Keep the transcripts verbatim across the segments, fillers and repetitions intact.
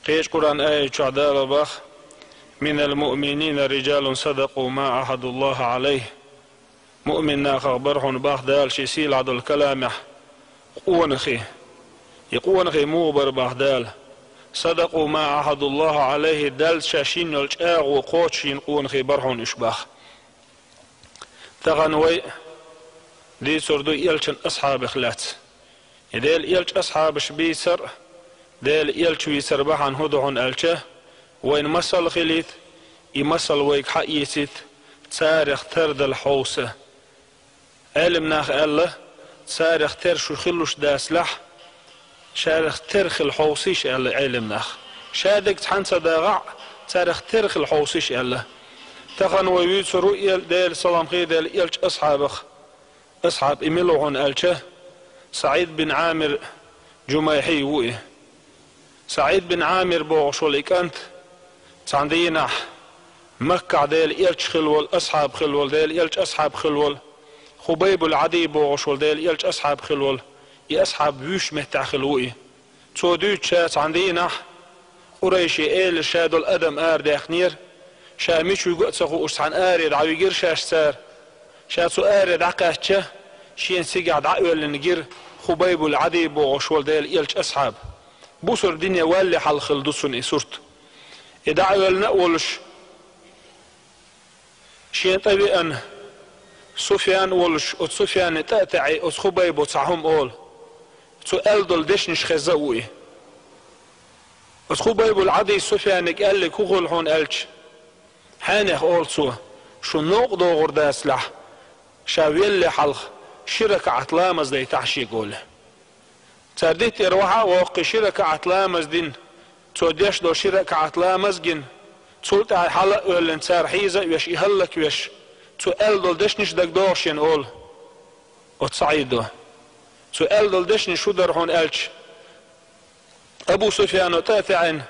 Кхечу Къуръан аят чохь Дала бах: «Минал муъминина риджалун садакъу ма Ӏахадуллаха Ӏалайхи». Муъмин нахах бара хьуна бах Дала шен сийлахь долу каламехь къонахий. И къонахий муха бара бах Дала? «Садакъу ма Ӏахадуллаха Ӏалайхи», Далла шаьш йина йолу чӀагӀо кхочушйина къонахий бара хьуна уьш бах. Тахана вай дийцур ду элчан асхьабех лаьцна. И Делан элча асхьабаш бийцар а, Делан элча вийцар бахьана хӀун ду хьуна аьлча, вайна масал хилийта, и масал вайга хьаэцийта, царах тардала хьовса. Ӏелам наха аьлла, царах тера шу хилуш дацалахь, шарах тера хила хьовсийша аьлла Ӏелам наха. Ша дерг цхьаьна ца дагӀахь, царах тера хила хьовсийша аьлла. Тахана вай вуьйцур ву эл-, Делан салам хи Делан элча асхьабах. Асхьаб и мила ву хьуна аьлча, СаӀид бин Ӏамир Джумайхьи ву и. СаӀид бин Ӏамир бохуш волу и кӀант, цхьана дийнахь Маккахь Делан элча хилла волу, асхьаб хилла волу, Делан элча асхьаб хилла волу, Хубайбул Ӏадий бохуш волу, Делан элча асхьаб хилла волу, и асхьаб вуьйш меттехь хилла ву и. Цо дуьйцу ша цхьана дийнахь, Къурайши элира ша долу адам арадаьккхинера, ша мича вуьгу а ца хууш цхьана аре дӀавигира шаьш цара. Ша цу аре дӀакхаьчча, шена цигахь дӀаоьллина гира Хубайбул Ӏадий бохуш волу Делан элча асхьаб. Бусурба дине валле хьалха хилла ду цунна и сурт. И дӀаоьллина а волуш, шен тӀе веана, Суфьян а волуш, оцу Суфьяне тӀе а таьӀий, оцу Хубайбо цхьа хӀума олу. Цо аьлла долу дешнаш хезна а ву и. Оцу Хубайбул Ӏадийс Суфьяниг аьллиг хӀун хуьлу хьуна аьлча, хьенех олу цо, шу новкъа догӀур дацалахь, ша велле хьалха ши ракаӀат ламаз дайтахь шега олу. Цара диттера вахьа а воккхий ши ракаӀат ламаз дина, цо деш долу ши ракаӀат ламаз а гина, цул тӀаьхьа хьала а оьллина цара хьийза а веш, и хӀаллаквеш, цо аьлла долу дешнаш дагадогӀу шена олу оцу СаӀидо. Цо аьлла долу дешнаш хӀун дара хьуна аьлча, Абу Суфьяно тӀе а таьӀина,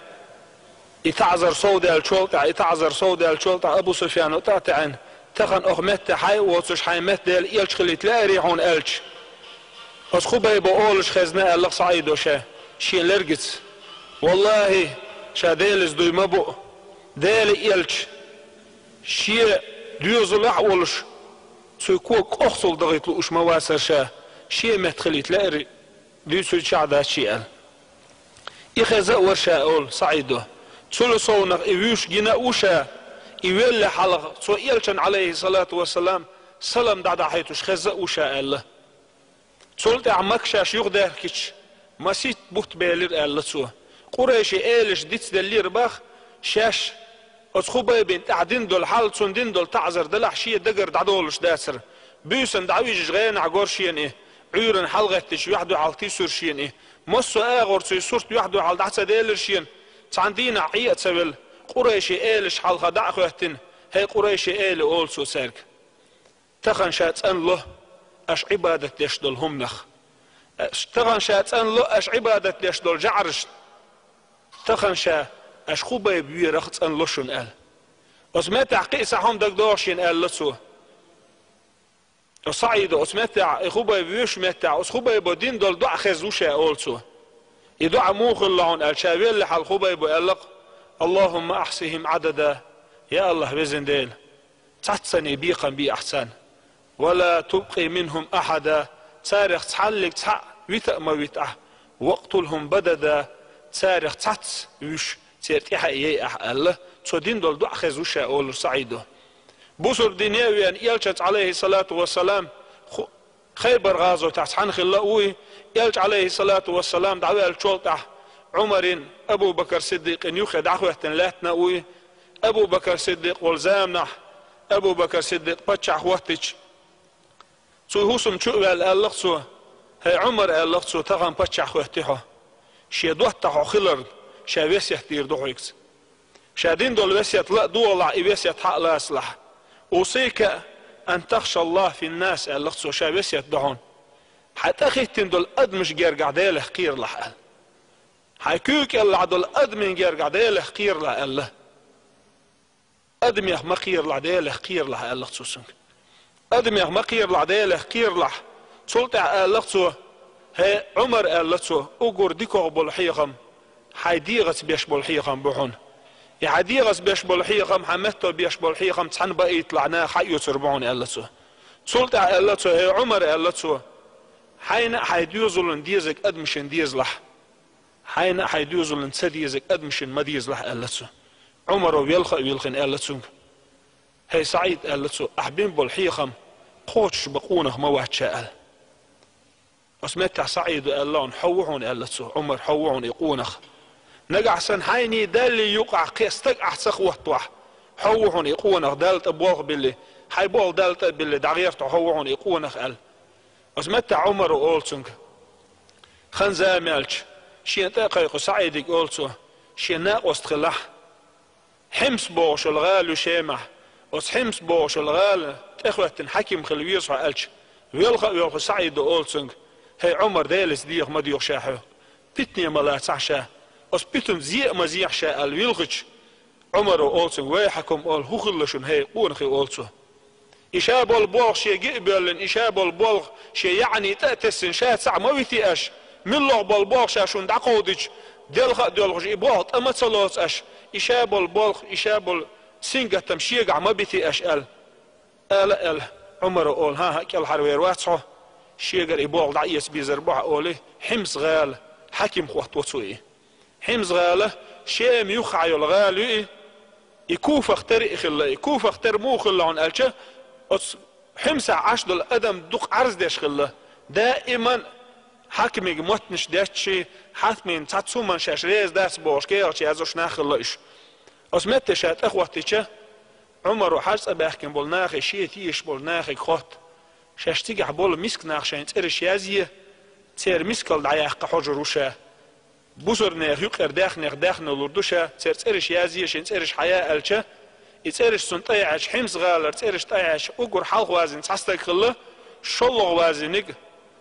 и таӀзар совдаьллачул тӀаьхьа, и таӀзар совдаьллачул тӀаьхьа Абу Суфьяно тӀе а таьӀина, тахана оха метта хьай а воцуш, хьайн метта Делан элча хилийта лаьарий хьуна аьлча, оцу Хубайбо олуш хезна аьлла СаӀидо ша, шен лергаца. ВаллахӀи, ша Делаца дуй ма бу, Делан элча шен доьзалехь а волуш, цуьнан ког кӀохцал дахийта лууш ма вацара ша, шен метта хилийта лаьарий дуьйцуьйтуш а дац шен аьлла. И хезна а вара ша олу СаӀидо. Цул совнах и вуьйш гина а ву ша, и велле хьалха цо элчан, Ӏалайхиссалату вассалам, салам дӀадахьийтуш хезна а ву ша аьлла. Цул тӀаьхьа Макка шаьш юхадаьхкича, масийтта бутт белира аьлла цо. Къурайши элаша дицделлера бах, шаьш оцу Хубайбина тӀехь дина долу хьал, цунна дина долу таӀзар делахь шен дагара дӀадолуш дацара. Буьйсанна дӀавижча гӀенахь гора шена и, Ӏуьйранна хьалагӀеттича юьхь-дуьхьал тийсира шена и. Массо а агӀор цуьнан сурт юьхь-дуьхьал дӀа ца делира шена, цхьана дийнахь Ӏе а ца велла, Къурайши элаша хьалха дӀа а хӀоьттина, хӀей Къурайши эла, олу цо цаьрга. Тахана ша цӀанло аша Ӏибадат деш долу хӀуманах. Тахана ша цӀанло аша Ӏибадат деш долу жаӀарашна. Тахана ша аша Хубайб верах цӀанло шуна аьлла. Оцу меттехь кхин а цхьа хӀума дагадогӀу шена аьлла цо. Оцу СаӀидо оцу меттехь, и Хубайб вуьйш меттехь, оцу Хубайбо дина долу доӀа хезна ву ша олу цо. И доӀа муха хилла хьуна аьлла, ша велле хьалха Хубайбо аьлла-кх: «Аллахумма ахьсихим Ӏадада», я АллахӀ, везан Дела, цхьаццанний бекхам бе ахь царна. «Ва ла тубкъи минхум ахьада», царах цхьаллиг цхьаъ вита а ма вита ахь. «Вакътулхум бадада», царах цхьацца вуьйш, церан тӀаьхье а яй ахь аьлла, цо дина долу доӀа хезна ву ша олура СаӀидо. Бусурба дине а веана, элчанца, Ӏалайхиссалату вассалам, ху-, Хайбар гӀазотехь цхьаьна хилла а ву и, элча, Ӏалайхиссалату вассалам, дӀаваьллачул тӀаьхьа Ӏумарин, Абу Бакр Сиддикъин юххе дӀахӀоьттина лаьттина а ву и. Абу Бакр Сиддикъ волу заманахь, Абу Бакр Сиддикъ паччахь хӀоттича, цу хӀусам чу а ваьлла, аьлла-кх цо: «ХӀей, Ӏумар, — аьлла-кх цо, — тахана паччахь хӀоьттий хьо. Шен доттагӀа хьо хиларна, ша весет дийр ду хьоьга». Ша дина долу весет ла а догӀалахь, и весет хьа а лацалахь. «Усика ан тахша Аллаха фин-нас», — аьлла-кх цо, ша весет до хьуна. Хьайн тӀехӀиттина долу адамаш гергахь Делах кхералахь аьлла. Хьайн куьйга кӀелахь долу адамийн гергахь Делах кхералахь аьлла. Адамех ма кхералахь, Делах кхералахь аьлла-кх цо цуьнга. Адамех ма кхералахь, Делах кхералахь. Цул тӀаьхьа аьлла-кх цо: «ХӀей, Ӏумар, — аьлла цо, — уггар дикогӀа болу хьехам Хьайн дегӀаца беш болу хьехам бу хьуна. И хьайн дегӀаца беш болу хьехам, хьан метто беш болу хьехам цхьаьна баийталахь, наха хьаоьцур бу хьуна, аьлла цо. Цул тӀаьхьа аьлла цо: «ХӀей, Ӏумар, — аьлла цо, — хьайна а, хьайн доьзална дезарг адамашна дезалахь. Хьайна а, хьайн доьзална ца дезарг адамашна ма дезалахь», — аьлла цо. Ӏумаро велха а вилхина аьлла цуьнга: «ХӀей, СаӀид, — аьлла цо, — ахь бина болу хьехам кхочуш бан къонах ма вац ша», — аьлла. Оцу меттехь СаӀида аьлла: «Хьо ву хьуна, — аьлла цо, — Ӏумар, хьо ву хьуна и къонах. Нагахь санна хьайнийн Даллий юкъахь кхин стаг ахь ца хӀоттахь, хьо ву хьуна и къонах, Далла тӀе болх билли, хьайн болх Далла тӀе а билли, дӀагӀерта хьо ву хьуна и къонах», — аьлла. Оцу меттехь Ӏумара олу цуьнга, хан-зама яьлча, шена тӀе а кхайкхина СаӀиде олу цо: «Шен накъост хилахь. Хьимс бохуш йолу гӀала ю Шемахь. Оцу Хьимс бохуш йолу гӀала тӀехӀоьттина хьаким хила веза хьо», — аьлча, велха а воьлхуш СаӀида олу цуьнга: «ХӀей, Ӏумар, Делаца деха ма доьху ша хьоьга. Питане ма лацахь ша. Оцу питанца зе а ма зехьа ша», — аьлла вилхича, Ӏумара олу цуьнга: «Вайхьакум, — олу, — хӀун хилла шуна, хӀей къонахий?» — олу цо. И ша болу болх шен гиъ а боьллина, и ша болу болх шен яӀни тӀе а тесна, ша цхьаъ ма вити аш, муьлхха болу болх ша шуна дӀакховдича, делха а доьлхуш, и болх тӀе ма ца лоцу аш, и ша болу болх, и ша болу сингаттам шегахь ма бити аш аьлла. Ала а аьлла, Ӏумара олу: «ХӀан-хӀа, кӀелхьарвер вац хьо, шегара и болх дӀаэца безар бу хьан», — олий, Хьимс-гӀала хьаким хӀоттаво цо и. Хьимс-гӀала Шема юххехь йолу гӀала ю и, и Куфах тера и хилла, и Куфах тера муха хилла хьуна аьлча, оцу Хьимсехь Ӏаш долу адам дукха Ӏарз деш хилла, даиман хьакимиг моттанаш детташ, хьакимийн цхьацца хӀуманна шаьш реза дац бохуш кехаташ яздеш нах хилла уьш. Оцу метте ша тӀехӀоттича, Ӏумара хьажа цӀа баьхкина болу нахе, шен тешаш болу нахе хотту: «Шаьш цигахь болу миска нах шайн цӀераш язъе, церан мискалла дӀаяккха хьожур ву ша. Бусурнех юккъера даьхнех даьхна лур ду ша, церан цӀераш язъе, шайн цӀераш хьая», — аьлча, и цӀераш цунна тӀе яьӀча, Хьимс-гӀалара цӀераш тӀе яьӀча, уггар хьалха вазийна цхьа стаг хилла, шолгӀа вазийнарг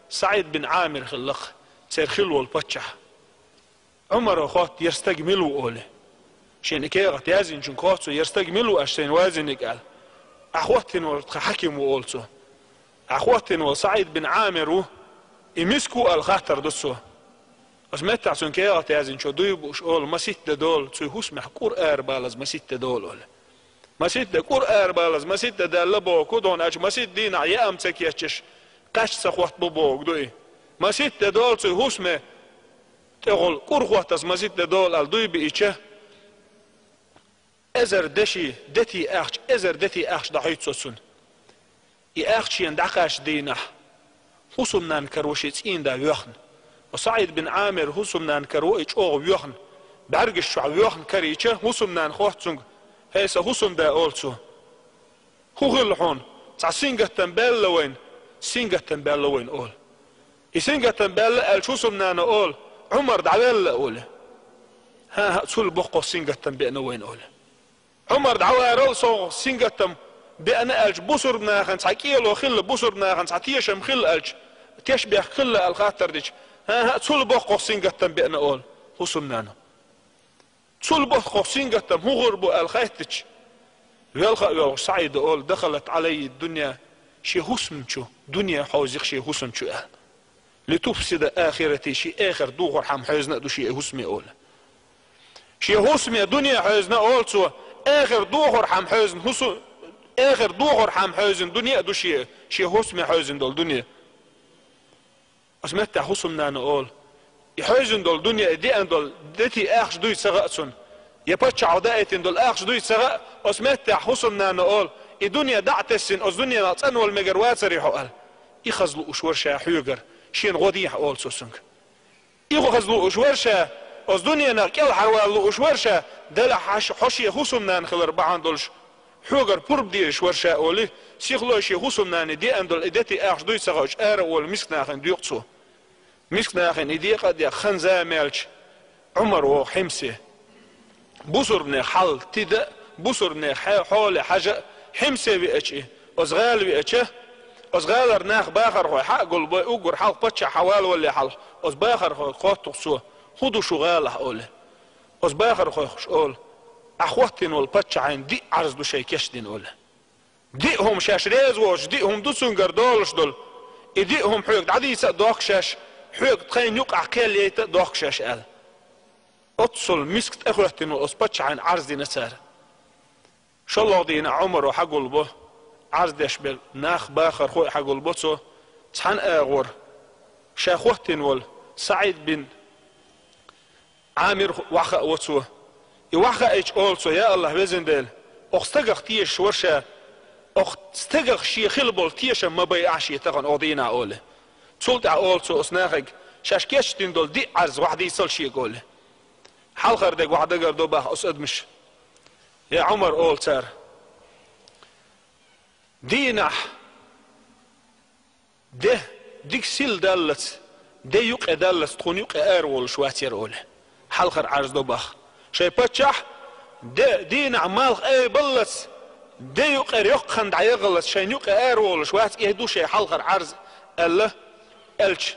СаӀид бин Ӏамир хилла-кх, церан хилла волу паччахь. Ӏумара хотту: «ХӀара стаг мила ву?» — олий. Шена и кехат яздинчуьнга хотту цо: «ХӀара стаг мила ву аш сайна вазийнарг?» — аьлла. «Ахь хӀоттийна волу тхан хьаким ву», — олу цо. «Ахь хӀоттийна волу СаӀид бин Ӏамир ву. И миска ву?» — аьлла хаттар ду цо. Оцу меттехь цуьнга кехат яздинчо дуй бууш олу: «Масийтта де долу, цуьнан хӀусамехь кӀур арабалаза масийтта де долу», — олу. Масийтта де, кӀур арабалаза масийтта де даьлла боху, кху догӀна аьлча масийтта дийнахь яа-м ца кечъеш, кхаьчча ца хӀоттабо бохург ду и. Масийтта де долу цуьнан хӀусаме, тӀехула кӀур хӀоттаза масийтта де долу аьлла дуй биъча, эзар деши, дети ахча, эзар дети ахча дӀахьуьйту цо цунна. И ахча шена дӀакхаьчча дийнахь, хӀусамнана караво шен цӀийнда воьхна. Ва СаӀид бин Ӏамир хӀусамнана караво и чӀогӀа воьхна. БӀаьргаш чохь воьхна карийча, хӀусамнана хотту цуьнга: «ХӀей, сан хӀусамда, — олу цо, — хӀун хилла хьуна? Цхьа сингаттам баьлла вайна?» «Сингаттам баьлла вайна», — олу. «И сингаттам баьлла», — аьлча, хӀусамнана олу: «Ӏумар дӀаваьлла», — олу. «ХӀан-хӀа, цул боккхах сингаттам беана вайна», — олу. «Ӏумар дӀаварал, сох сингаттам беана», — аьлча, «бусурба нахана цхьа кӀело хилла, бусурба нахана цхьа тешам хилла», — аьлча, «тешбехк хилла», — аьлла хаттар дича, «ХӀан-хӀа, цул боккхах сингаттам беана», — олу хӀусамнана. «Цул боккхах сингаттам хӀун хир бу?» — аьлла хаттича, велха а воьлхуш СаӀида олу: «Дахалат Ӏалаййи дунья», шен хӀусам чу дуьне хьовзийх, шен хӀусам чу аьлла. «Литуфсида ахирати», шен эхарт дохорхьама хьоьзна а ду шен и хӀусаме, олу. Шен хӀусаме дуьне хьоьзна, олу цо, эхарт дохорхьама хьоьзна хӀусу-, эхарт дохорхьама хьоьзна дуьне а ду шен, шен хӀусаме хьоьзна долу дуьне. Оцу меттехь хӀусамнана олу: «И хьоьзна долу дуьне, и деана долу дети ахча дуй ца хаьа цунна, я паччахьо даийтина долу ахча дуй ца хаьа». Оцу меттехь хӀусамнана олу: «И дуьне дӀа а тесна, оцу дуьненах цӀанвала мегар вацарий хьо?» — аьлла. И хаза лууш вара ша хьоьгара, шена гӀо дехьа, олу цо цуьнга. И хаза лууш вара ша, оцу дуьненах кӀелхьарвала лууш вара ша, делахь хьо шен хӀусамнана хилар бахьана долуш, хьоьгара пурба дезаш вара ша, олий, сихлой шен хӀусамнана деана долу и дети ахча дуй ца хаьа, ара а волу миска нахана доькъу цо. Миска нахана и декъа а декъна, хан-зама яьлча, Ӏумар вогӀу Хьимсе. Бусурбанех хьал тида а, бусурбанех хье-, хьоле хьажа а Хьимсе веача и, оцу гӀала веача, оцу гӀалара нах, бахархой хьа а гулбой, уггар хьалха паччахь хьавалавалале хьалха, оцу бахархойх хоттух цо: «ХӀун ду шу гӀалахь?» — олий. Оцу бахархойх уьш олу: «Ахь хӀоттийна волу паччахьна диъ Ӏарз ду шайн кечдина», — олий. «Диъ хӀума шаьш реза воцуш, диъ хӀума ду цуьнгара долуш долу. И диъ хӀума хьоьга дӀадийца а дохку шаьш, хьоьга тхайна юкъахь кхел яйта а дохку шаьш», — аьлла. Оццул миска тӀехӀоьттина оцу паччахьан Ӏарз дина цара. ШоллагӀа дийнахь Ӏумаро хьагулбо, Ӏарз деш бен нах бахархой а хьагулбо цо, цхьана агӀор ша хӀоттийна волу СаӀид бин Ӏамир вахао цо. И вахаийча олу цо: «Я АллахӀ, везан Дела, окху стагах тешаш вара ша, окху стагах шен хила болу тешам ма байа ахь шен тахана оха дийнахь», олий. Цул тӀаьхьа олу цо оцу нахе: «Шаьш кечдина долу диъ Ӏарз вахьа дийцал шега», олий. Хьалхара дерг вахьа дагардо боху оцу адамаша. «Я Ӏумар», олу цара, «дийнахь де дика сил даллалц, де юкъе даллалц тхуна юкъе араволуш вацара», олий. Хьалхара Ӏарз до боху. «Шайн паччахь де дийнахь малх айбаллалц, де юкъера йоккха хан дӀаягӀаллалц шайна юкъе араволуш вац, и ду шайн хьалхара Ӏарз», аьлла, аьлча,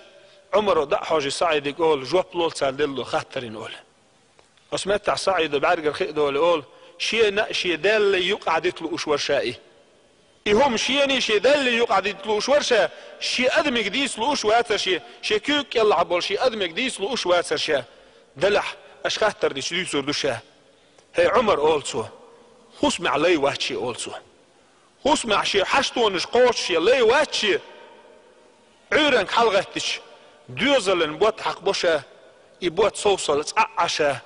Ӏумаро дӀа а хьожий СаӀиде олу: «Жоп лол цара делла хаттарна», олий. Оцу меттехь СаӀида бӀаьргара хи а долий олу: «Шена а шен Далла юкъахь дита лууш вара ша и. И хӀума шена а шен Далла юкъахь дита лууш вара ша, шен адамига дийца лууш вацара ша, шен куьйга кӀелахь болу шен адамига дийца лууш вацара ша. Делахь, аша хаттар дича дуьйцур ду ша». «ХӀей, Ӏумар», олу цо, «хӀусамехь лай вац шен», олу цо. «ХӀусамехь шен хьаштонаш кхочуш я лай вац шен. Ӏуьйранга хьалагӀеттича, доьзалан бод хьакхабо ша, и бод совсалла цӀа а Ӏа ша.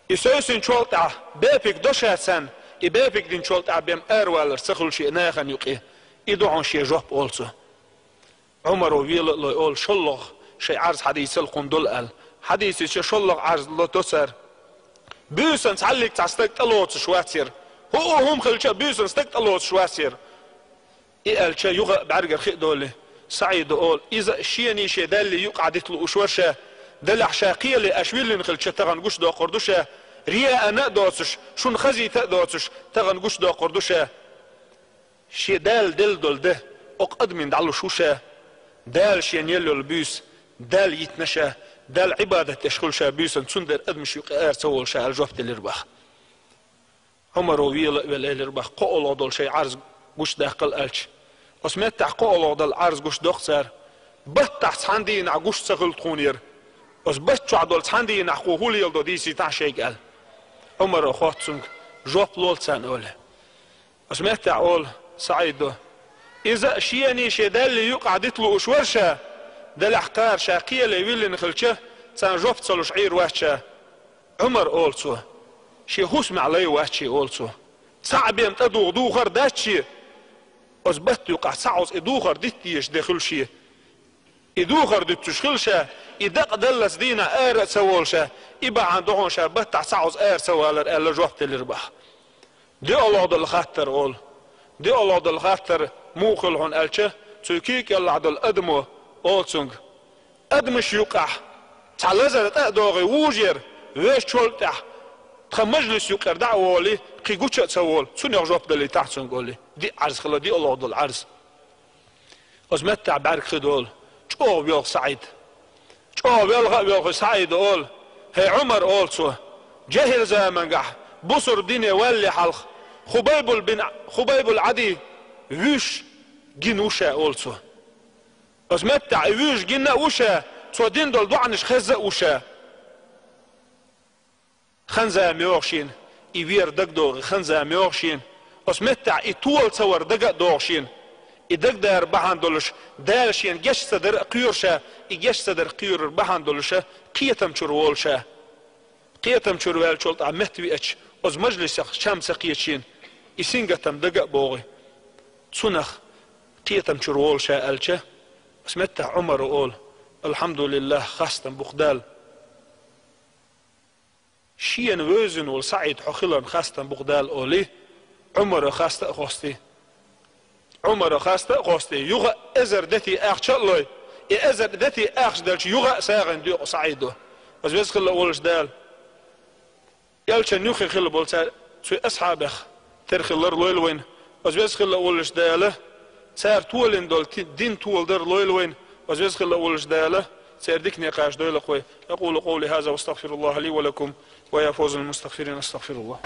И совсинчул тӀаьхьа бепиг до ша царна, и бепиг динчул тӀаьхьа бен аравалар ца хуьлу шен нахана юкъе. И ду хьуна шен жоп», олу цо. Ӏумаро вела а лой олу: «ШоллагӀа шайн Ӏарз хьадийцал кхунна долу», аьлла. Хьадийцича, шоллагӀа Ӏарз ло до цара. «Буьйсанна цхьаллиг цхьа стаг тӀелоцуш вацара. ХӀуъу хӀума хилча а буьйсанна стаг тӀелоцуш вацара». И аьлча, юха а бӀаьргара хи а долий, СаӀида олу: «Иза а шена а шен Далла юкъахь дита лууш вара ша, делахь ша кхеле аша виллина хилча тахана гучудоккхур ду ша, рияъна а доцуш, шуна хазийта а доцуш, тахана гучудоккхур ду ша. Шен Дала делла долу де окху адамна дӀалуш ву ша. Дала шена елла йолу буьйса Далла йитина ша, Далла Ӏибадат деш хуьлу ша буьйсанна, цундела адамаш юкъе ара ца волу ша», аьлла жоп делира боху. Ӏумаро вела а велла элира боху: «КхоалгӀа долу шайн Ӏарз гучудаккхал», аьлча. Оцу меттехь кхоалгӀа долу Ӏарз гучудоккху цара. «Баттахь цхьана дийнахь гуш ца хуьлу тхуна хӀара. Оцу батта чохь долу цхьана дийнахь кхо хӀун леладо дийцийтахь шайга», аьлла. Ӏумаро хотту цуьнга: «Жоп лол царна», олий. Оцу меттехь олу СаӀида: «Иза а шена а шен Далла юкъахь дита лууш вара ша, делахь кхара ша кхеле виллина хилча, царна жоп ца луш Ӏийр вац ша». «Ӏумар», олу цо, «шен хӀусамехь лай вац шен», олу цо. «Цхьаъ бен тӀедугӀу духар дац шен. Оцу батта юкъахь цхьа Ӏоза и духар дита дезаш де хуьлу шен. И духар дуьтуш хуьлу ша, и дакъа даллалц дийнахь ара а ца волу ша, и бахьана ду хьуна ша баттахь цхьа Ӏоза ара ца валар», аьлла жоп делира боху. ДиъалгӀа долу хаттар олу. ДиъалгӀа долу хаттар муха хуьлу хьуна аьлча, цуьнан куьйга кӀелахь долу адамо олу цуьнга: «Адамаш юкъахь цхьа лазар тӀе а догӀий вужу яра, вешачул тӀаьхьа тхан мажлис юкъера дӀа а волий, кхин гуча а ца волу, цунах жоп далийтахь цуьнга», олий. Диъ Ӏарз хилла, диъалгӀа долу Ӏарз. Оцу меттехь бӀаьрг хи долу, чӀогӀа воьлху СаӀид. ЧӀогӀа велха а воьлхуш СаӀида олу: «ХӀей, Ӏумар», олу цо, «жехӀил заманахь, бусурба дине валале хьалха, Хубайбул бин, Хубайбул Ӏади вуьйш гина ву ша», олу цо. «Оцу меттехь и вуьйш гина а ву ша, цо дина долу доӀанаш хезна а ву ша. Хан-зама йогӀу шена, и вер дагадогӀий хан-зама йогӀу шена. Оцу меттехь и тола ца вар дага а догӀу шена. И дагадар бахьана долуш, Дала шена геч ца дар а кхоьру ша, и геч ца дар кхоьрур бахьана долуша, кхетам чуьра волу ша. Кхетам чуьра ваьллачул тӀаьхьа метта веача, оцу мажлисах чам ца кхета шена, и сингаттам дага а богӀий. Цунах кхетам чуьра волу ша», аьлча, оцу меттехь Ӏумара олу: «Алхьамдулиллах, хастам бу-кх Далла. Шена вевзина волу СаӀид хьо хиларна хастам бу-кх Далла», олий, Ӏумара хаста а хостий. Ӏумара хаста а хостий, юха а эзар дети ахча а лой, и эзар дети ахча делча, юха а сагӀина доькъу СаӀидо. Оцу веза хилла а волуш Дала, элчан юххе хилла болу цара, цуьнан асхьабех тера хилар лойла вайна. Оцу веза хилла а волуш Дала, цара толина долу ти-, дин толадар лойла вайна. Оцу веза хилла а волуш Дала, церан дикане кхачадойла-кх вай. أقول قولي هذا وأستغفر الله لي ولكم ويا فوز المستغفرين. أستغفر الله.